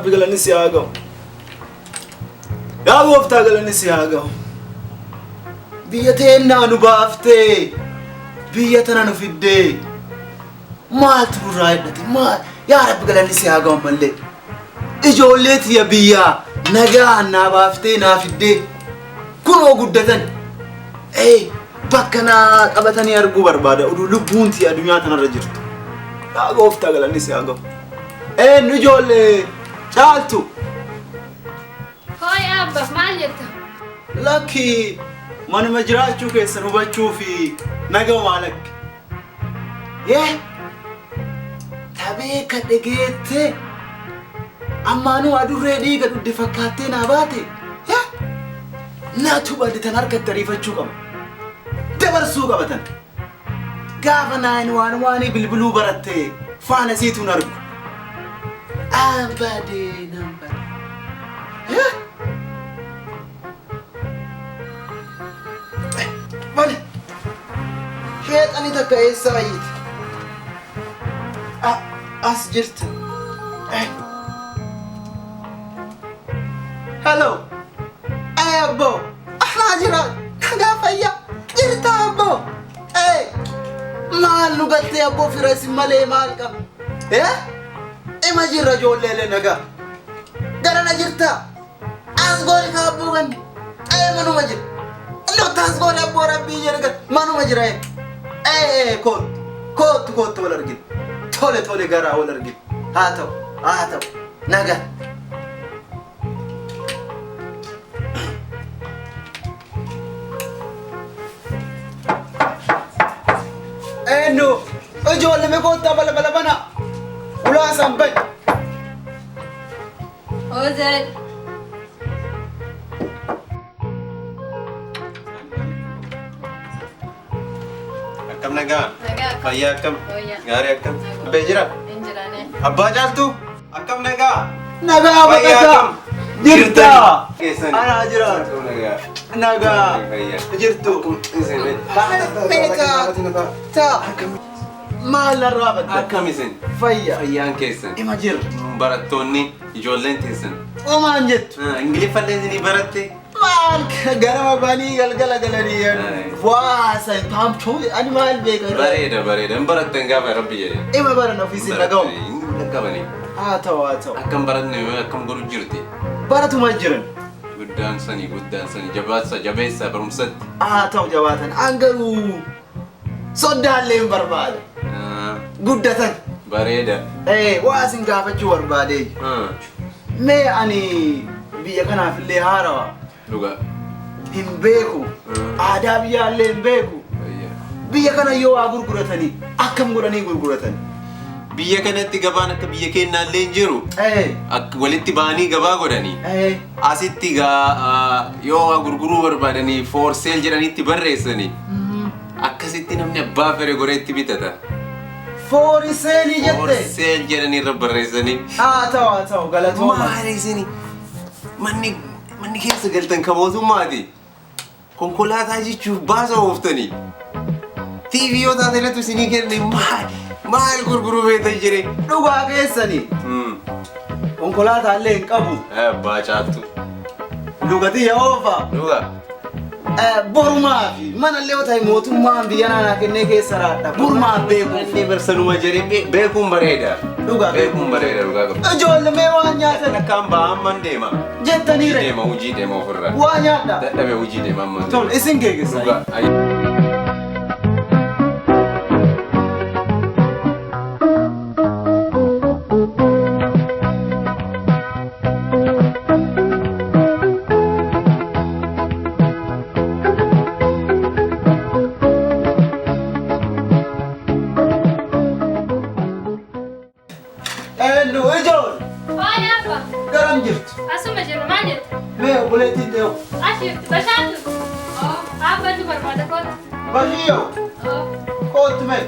Rabbi galanni si haa ga'u. Yaa gooftaa galanni si haa ga'u. Biyya teennaa nu baaftee biyya tana nu fiddee maaltu nurraa hidhate maal yaa Rabbi galanni si haa ga'u ammallee. Ijoollee tiyya biyyaa nagaan naa baaftee naa fiddee kunoo guddatan. Ee bakka naa qabatanii arguu barbaada oduu lubbuun tiyya addunyaa tanarra jirtu. Yaa gooftaa galanni si haa ga'u. Eenyu ijoollee caaltu. Hooy abba maal jetta? Lakki manuma jiraachuu keessan hubachuu fi nagaumaa lakki. Yee tabee kadhe geettee ammaanuu adurree dhiiga dhugde fakkaattee naa baate. Yee natu bade tan harkatti ariifachuu qaba. Dabarsuu qaba tan. Gaafa naayin waan waanii bilbiluu baratte faana isiitu hin argu. An bade nan bade. Yee. Bale. Sheexani takka eessaa iyyiti? As jirti. Hello. Ee abbo. Ahaa jira. Nagaa fayyaa. Jirta abbo. Ee. Maal nu galtee abbo fira isin malee maal qabna? Ee? Ima jirra ijoolleelee nagaa. Garana jirta. As goori ka abboo ganne. Ee manuma jira. Nutti as goori abboo rabbii jedhe gan manuma jira. Ee ee koottu koottu koottu wal argina. Tole tole garaa wal argina. Haa ta'u haa ta'u nagaa. Eenyu ijoollee mee koottaa balbala bana. Ulaa isaan bani. Ozel. Akkam nagaa? Nagaa. Fayyaa akkam? Fayyaa. Gaarii akkam? Nagaa. Abbee jira? Hin jiraane. Abbaa caaltuu? Akkam nagaa? Nagaa Fayyaa baqataa. akkam? Jirta. Keessani? Anaa jira. Akkam nagaa? Nagaa. Fayyaa. Jirtu. Isin Mee taa taa. Maal narraa badda? Akkam isin? Fayya. Fayyaan keessan? Ima jirra. Barattoonni ijoolleen teessan. Omaan jettu. Ingiliffallee isinii baratte? Maal garama banii galgala galanii waasan taamtuu ani maal beeka. Bareeda bareeda. Hin barattan gaafa rabbi jedhe. Ima baran ofiis hin dhaga'u. Hin dhaqqabanii. Haa ta'u haa ta'u. Akkam baratne akkam godhu jirti. Baratuma jiran. Guddaan sanii guddaan sanii jabaatsa jabeessa barumsatti. Haa ta'u jabaatan. An garuu soddaallee hin barbaada. Guddatan. Bareeda. Ee waa isin gaafachuu barbaadee. Mee ani biyya kanaaf illee haarawa. Dhugaa. Hin beeku. Aadaa biyyaallee hin beeku. Biyya kana yoo waa gurguratanii akkam godhanii gurguratanii? Biyya kanatti gabaan akka biyya keenyaallee hin jiru. Ee Akka walitti ba'anii gabaa godhanii. ee Asitti gaa yoo waa gurguruu barbaadanii for sale jedhaniitti barreessanii. Akkasitti namni abbaa fedhe goreetti bitata. For sale For jette. sale jedhanii irra barreessanii. Haa ta'u haa ta'u galatooma. Maali isini manni manni keessa galtan kan mootummaati. Konkolaataa jechuuf baasa ooftanii. TV yoo taate natu isinii kenne maal maal gurguruu feetan jedhee. Dhugaa keessanii konkolaataa illee hin qabu. Abbaa caaltu. Lugatii yaa oofa. Dhugaa. Borumaa fi mana illee yoo ta'e mootummaan biyya naanaa kennee keessa raadha. Borumaa beeku. Inni barsanuma jedhee beekuun bareeda. Dhugaa Beekuun bareeda dhugaa qabda. Ijoollee mee waan nyaatan Akkaan ba'aa amman deema. jettaniire. Deema hojii deema ofirraa. Waa nyaadha. Dadhabe hojii deema amman. Tole isin geegessa. Dhugaa. Eenyu ijoollee Hooy abba. garam jirtu? Asuma jiru maal jetta? Mee obboleettiin ta'e As jirti bashaatu. Abba nu barbaada koota. Bashiyyoo kootu mee.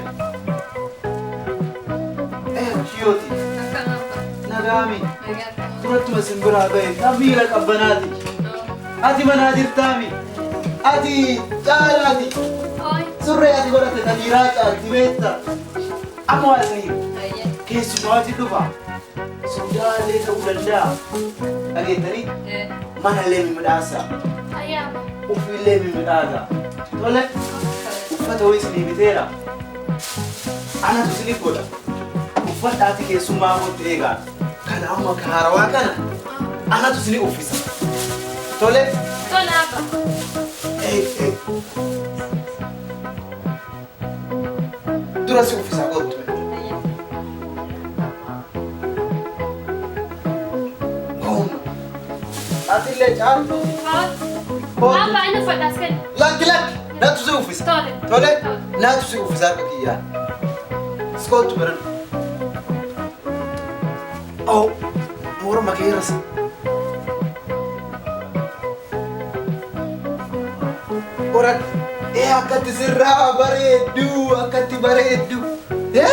Ee bashiyyooti Akkam abba. nagaami Nagaa akkam. durattuma isin biraa ba'e kan miila qabbanaati. Ati manaa jirtaami. Ati caalaati. Hooy. Surree ati godhatte kan dhiiraa caalti beekta. Amma waa isa hiru. Ayyee. Keessumaa hojii dhufa. guddaa illee ta'uu danda'a. Dhageettanii mana illee mimidhaasa. Ayyaa abba. Uffillee mimidhaasa. Tole uffata wayii isinii biteera. Anatu isinii godha. Uffadhaati keessummaa kootti eegaa. Kana amma haarawaa kana anatu isinii uffisa. Tole. Tole abba. Dura si uffisa kootu. Atillee caaltu. Kootu. Abba inni uffadhaas kenna. Lakki lakki natu si uffisa. Tole. Tole natu si uffisa harka kiyyaan. Iskootu biran. Oh, morma kee irras. Horan, ee akkatti sirraa bareeddu, akkatti bareeddu. Ee?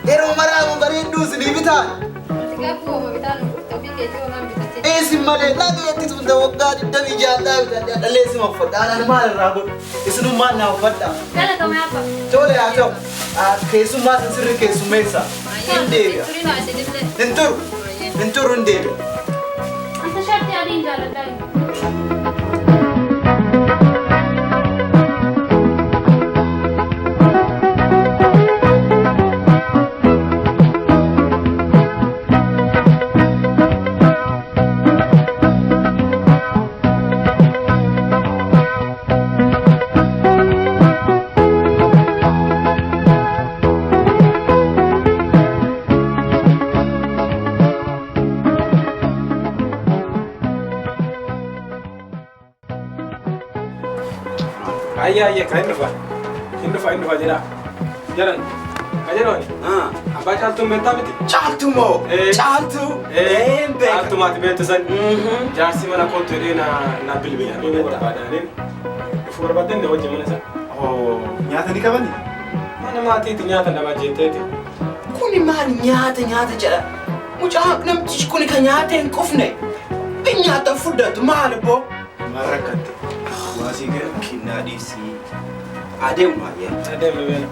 Yeroo maraamu bareedduu isinii bitaan. Ati gaafa uuma bitaa nu dhufte ofii keetii uumaan bitatte. Isin malee laga itti tun waggaa 26 bitadhe dhalee isin uffadha. Anaan maal irraa godhu? Isinummaan naa uffadha. Galatoomi abba. Tole haa ta'u. Keessummaa sin sirri keessummeessa. Hin deebi'a. Turina isinillee. Hin turu. Hin turu hin deebi'a. Anta sharti adiin jaalladha. Ayya ayya kan hin dhufa. Hin dhufa hin dhufa jedha. Jedhan. Ka jedhani. Abbaa caaltuun beektaa miti? Caaltuu moo? Caaltuu? Een beeka. Caaltuu maati beektu san. Jaarsi mana kootu jedhee na na bilbila. Ni barbaadaniin. Dhufuu barbaaddan na wajjin mana isaa. Nyaata ni qabani? Mana maatiitti nyaata nama jetteeti. Kuni maal nyaata nyaata jedha? Mucaa namtichi kuni kan nyaata hin qufne. Hin nyaata furdatu maal boo? Maal rakkatte? Waasii gara kinnaa dhiisii. Adeemu baay'ee. Adeemu beena.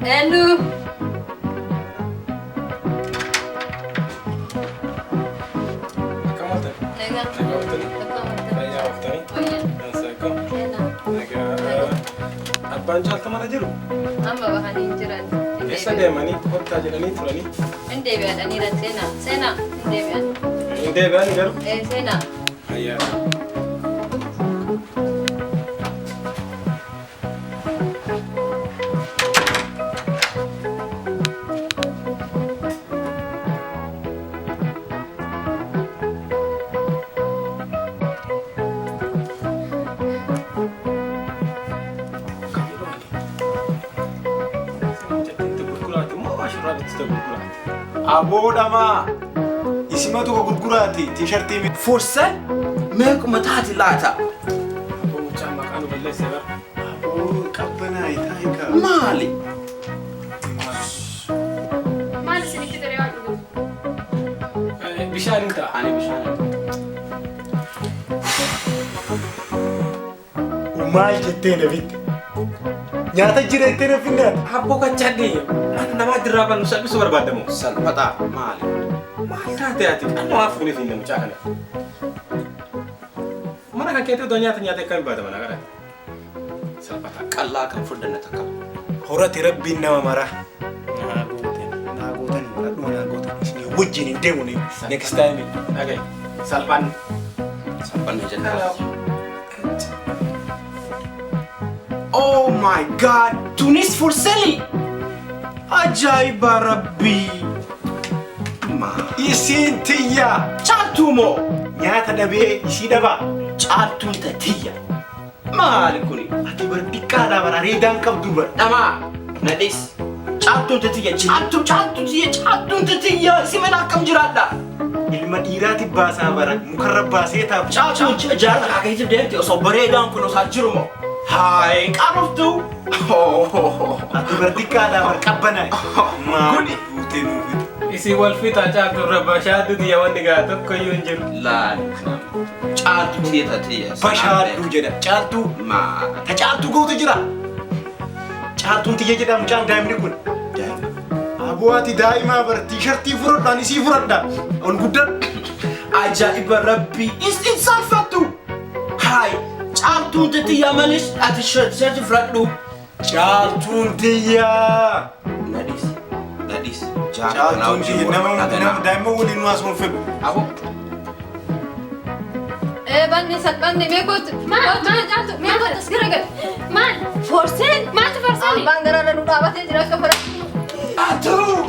Eenyu? Akkam ooltan? Nagaa. Nagaa ooltanii? Akkam ooltan? Fayyaa ooltanii? Wayya. Dansa akkam? Seenaa. Nagaa. Abbaan caaltu mana jiru? Amma bahanii hin jiran. Hin Eessa deebi'an. deemanii kottaa jedhanii turanii? Hin deebi'an seenaa. Seenaa hin deebi'an. Hin deebi'an garuu? Ee seenaa. Ayyaa. Aboodhamaa isimatu ka gurguraati tiishartii Fursan meequma taati laata? Aboo mucaan maqaa nu balleesse bara. Aboo qabbanaayi taayikaa. Maali? Maal isinitti tole waan dhuguuf? Bishaan hin ta'a. Ani bishaan. Maal jettee na fitte? Nyaata jira jettee na finne ati? Abboo kachadhi mana namaa dirraa bannu salphisuu barbaadamu. Salphataa maali? Maal taate ati? Amma waa fuunee finne mucaa kana. Mana kan keetti odoo nyaata nyaata akkamiin baata mana kana? Salphataa. Qallaa kan furdanna takka. Horate rabbiin nama mara. Naa gooteen. Naa gootanii maradhuma naa gootan isinii wajjin hin deemu ni. Next time dhagaye. Salphaan. Salphanne jenna. Oh my God! Tunis for sale! Ajaa'iba rabbii! Isiin tiyya. Caaltuu moo? Nyaata dhabee isii dhabaa. Caaltuun ta tiyya. Maali kuni? Ati bar xiqqaadhaa bar areedaan qabdu bar. Dhamaa! Nadhis. Caaltuun ta tiyya. Caaltuu caaltuu tiyya caaltuun ta tiyya. Si mana akkam jiraadha? Ilma dhiiraati baasaa bara mukarra baasee taafu. Caaltuun jaarsa kaakaitiif deemte osoo bareedaan kun osoo jiru moo? Haay qaanoftu. Ati bar xiqqaadhaa bar qabbanaayi. Maal guutee nuuf fide? Isin wal fixaa caaltuu irra bashaaddu tiyya wanni gaa tokko iyyuu hin jiru. Laal. Caaltuu tiyya ta tiyya. Bashaadduu jedha. Caaltuu. Maal? Ta caaltuu gootu jira. Caaltuun tiyya jedha mucaan daa'imni kun. Aboo ati daa'imaa bar tiishartii fudhadhu ani sii fudhadha. Ol guddadhu. Ajaa'iba rabbii! Isin salphattu! Haay! Caaltuun tiyya malis ati sharti fudhadhu. Caaltuun tiyya. Nadhiis. Nadhiis. Caaltuun tiyya nama nama daa'imman waliin nu haasawuun fedhu. Aboo. Ee banni salphanni mee kootu. Maal? Kootu Maal? caaltu mee kootu as gara gali. Maal? Forseen. Maaltu forseen? Abbaan garaarra nu dhaabatee jira akka fara. Atuu!